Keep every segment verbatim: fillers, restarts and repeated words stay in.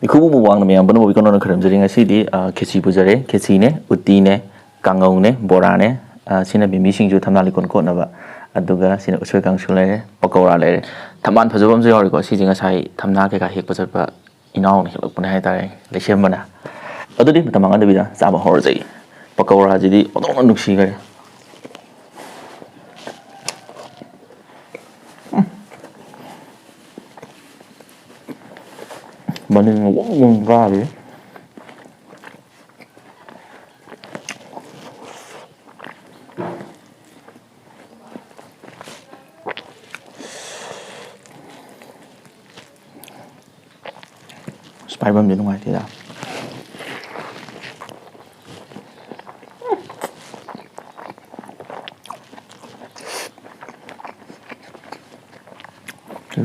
ꯃꯤꯈꯨꯕꯨ ꯃꯨꯛꯕꯥꯡꯅ ꯃꯌꯥꯝ ꯄꯨꯝꯅꯃꯛ ꯏꯀꯣꯟ ꯀꯣꯟꯅ ꯈꯨꯔꯨꯝꯖꯔꯤ꯫ ꯉꯁꯤꯗꯤ, ꯑ, ꯈꯦꯆꯤ ꯄꯨꯖꯔꯦ꯫ ꯈꯦꯆꯤꯅꯦ, ꯎꯇꯤꯅꯦ, ꯀꯥꯡꯉꯧꯅꯦ, ꯕꯣꯔꯥꯅꯦ, ꯑ, ꯁꯤꯅ ꯃꯤꯃꯤ ꯁꯤꯡꯖꯨ ꯊꯝꯅꯥ ꯂꯩꯀꯣꯟ ꯀꯣꯠꯅꯕ, ꯑꯗꯨꯒ ꯁꯤꯅ ꯎꯁꯣꯏ ꯀꯥꯡꯁꯨ ꯂꯩꯔꯦ, ꯄꯀꯧꯔꯥ ꯂꯩꯔꯦ, ꯊꯝꯕꯥꯜ ꯐꯖꯕ ꯑꯃꯁꯨ ꯌꯥꯎꯔꯤꯀꯣ꯫ ꯁꯤꯁꯦ ꯉꯁꯥꯏ ꯊꯝꯅꯥ ꯀꯩꯀꯥ ꯍꯦꯛꯄ ꯆꯠꯄ ꯏꯅꯥꯎꯅ ꯍꯦꯛꯂꯛꯄꯅꯦ ꯍꯥꯏꯇꯥꯔꯦ, ꯂꯩꯁꯦꯝꯕꯅ꯫ ꯑꯗꯨꯗꯤ ꯃꯇꯝ ꯃꯥꯡꯍꯟꯗꯕꯤꯗ ꯆꯥꯕ ꯍꯧꯔꯁꯦ꯫ ꯄꯀꯧꯔꯥꯁꯤꯗꯤ ꯑꯣꯟꯊꯣꯛꯅ ꯅꯨꯡꯁꯤꯈ꯭ꯔꯦ꯫ ꯎꯝ꯫ ꯃꯅꯤꯟ ꯋꯪ ꯋꯪ ꯀꯥꯔꯤ꯫ ꯑꯁ, ꯄꯥꯏꯐꯝꯗꯤ ꯅꯨꯡꯉꯥꯏꯇꯦꯗ꯫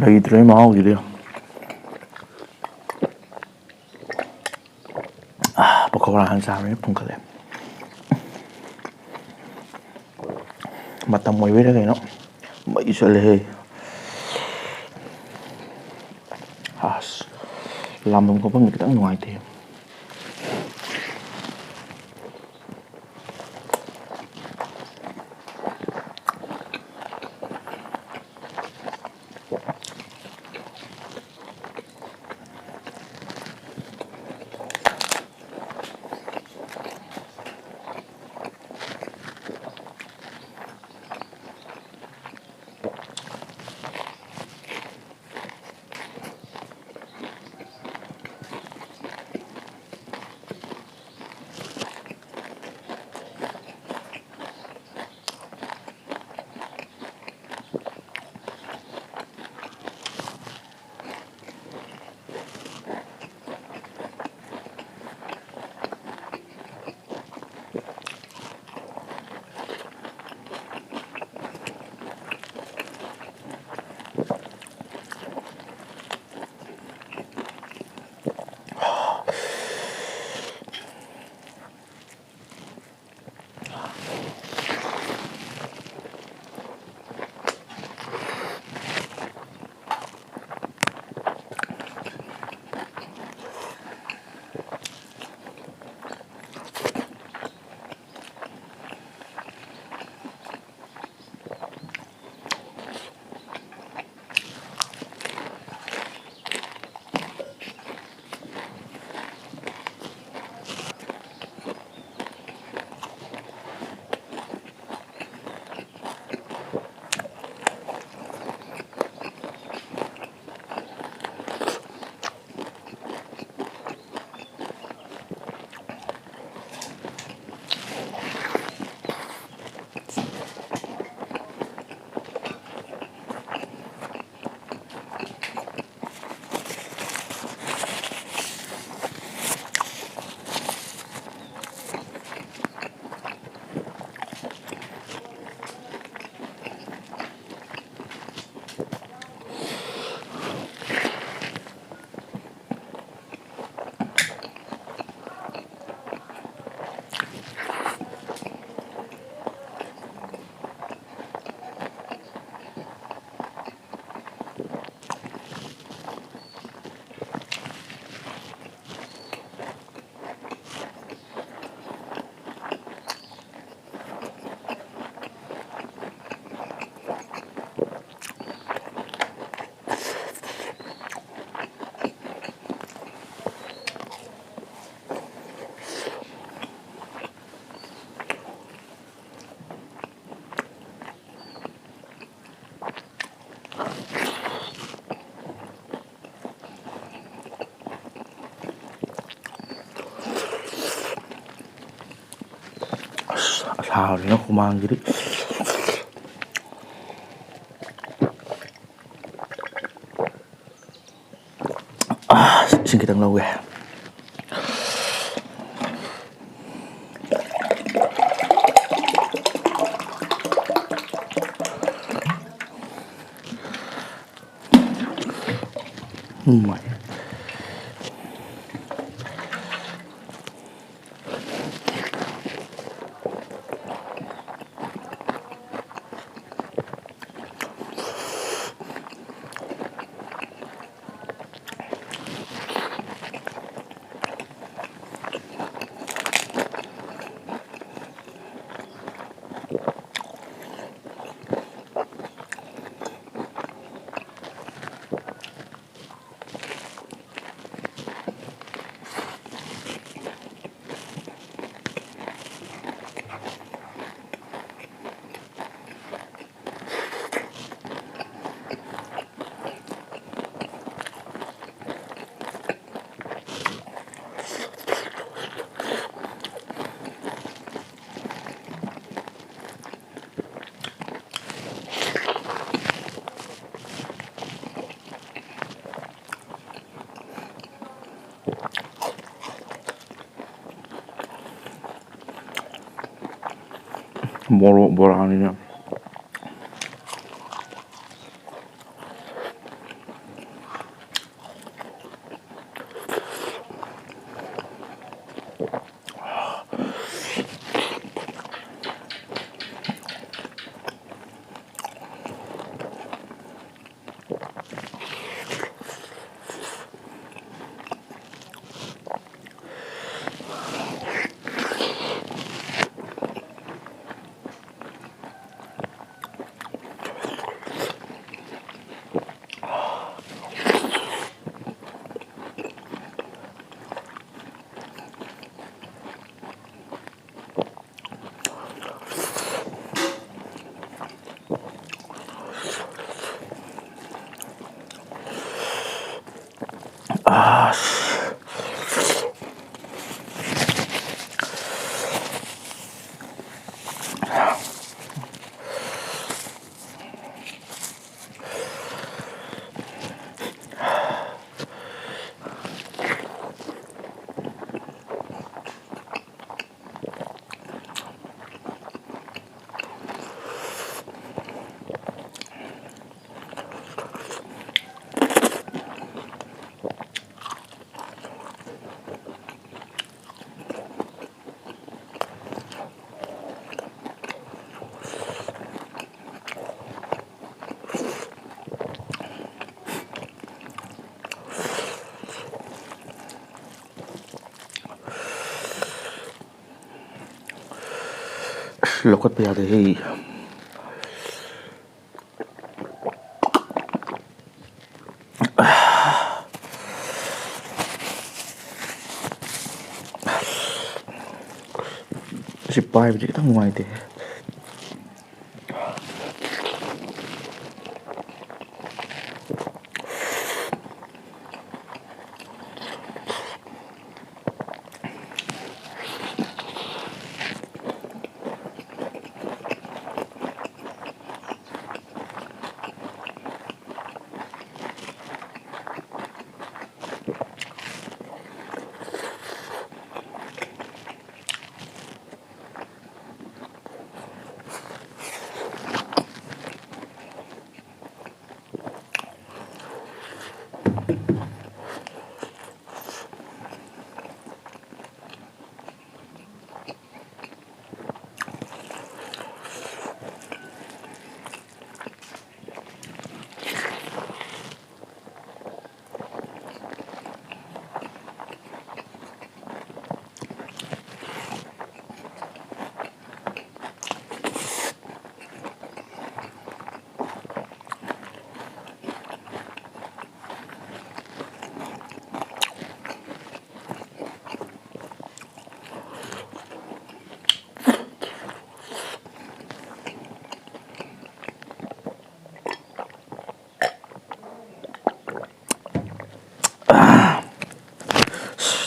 ꯂꯩꯇ꯭ꯔꯦ ꯃꯍꯥꯎꯁꯤꯗꯤ꯫ ꯑꯥ, ꯄꯀꯧꯔꯥ ꯍꯥꯟꯅ ꯆꯥꯕꯅꯤꯅ ꯐꯨꯟꯒꯠꯂꯦ꯫ ꯃꯇꯝ ꯑꯣꯏꯕꯩꯔꯥ ꯀꯩꯅꯣ, ꯃꯩ ꯆꯠꯂꯦꯍꯦ꯫ ꯑꯁ, ꯂꯥꯝꯐꯝ ꯈꯣꯠꯐꯝꯗꯤ ꯈꯤꯇꯪ ꯅꯨꯡꯉꯥꯏꯇꯦ꯫ ꯁꯥꯕꯅꯤꯅ ꯍꯨꯃꯥꯡꯁꯤꯗꯤ꯫ ꯑꯥ, ꯏꯁꯤꯡ ꯈꯤꯇꯪ ꯂꯧꯒꯦ꯫ ꯎꯝ꯫ ꯃꯣꯔꯣꯛ ꯕꯣꯔꯥꯅꯤꯅ꯫ ꯂꯧꯈꯠꯄ ꯌꯥꯗꯦꯍꯦ꯫ ꯑꯁꯤ ꯄꯥꯏꯕꯗꯤ ꯈꯤꯇꯪ ꯅꯨꯡꯉꯥꯏꯇꯦ꯫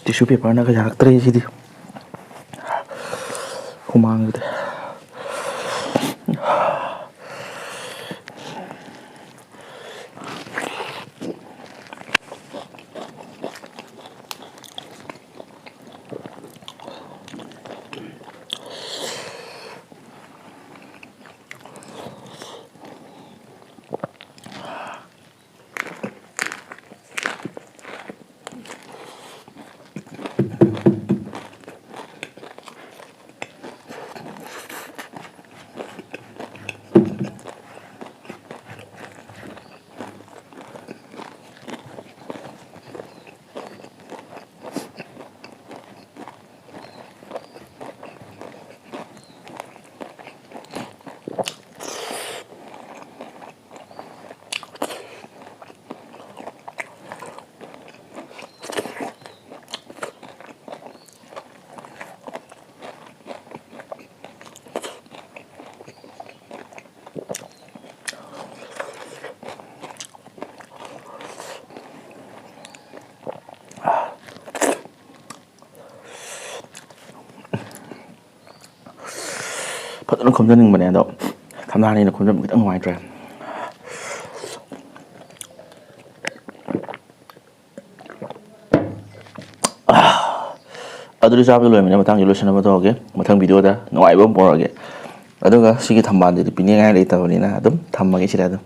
Tissue paperꯅꯒ ꯌꯥꯔꯛꯇ꯭ꯔꯦ ꯁꯤꯗꯤ꯫ ꯍꯨꯃꯥꯡꯁꯤꯗꯤ꯫ ꯐꯖꯅ ꯈꯣꯝꯖꯅꯤꯡꯕꯅꯦ, ꯑꯗꯣ ꯊꯝꯅꯥꯅꯤꯅ ꯈꯣꯝꯖꯟꯕ ꯈꯤꯇꯪ ꯅꯨꯡꯉꯥꯏꯇ꯭ꯔꯦ꯫ ꯑꯗꯨꯗꯤ ꯆꯥꯕꯗ ꯂꯣꯏꯔꯕꯅꯤꯅ ꯃꯇꯥꯡꯁꯤ ꯂꯣꯏꯁꯤꯟꯅꯕ ꯇꯧꯔꯒꯦ꯫ ꯃꯊꯪ ꯚꯤꯗꯤꯑꯣꯗ ꯅꯨꯡꯉꯥꯏꯕ ꯑꯃ ꯄꯨꯔꯛꯑꯒꯦ꯫ ꯑꯗꯨꯒ ꯁꯤꯒꯤ ꯊꯝꯕꯥꯜꯁꯤꯗꯤ ꯄꯤꯅꯤꯡꯉꯥꯏ ꯂꯩꯇꯕꯅꯤꯅ ꯑꯗꯨꯝ ꯊꯝꯃꯒꯦ ꯁꯤꯗ ꯑꯗꯨꯝ꯫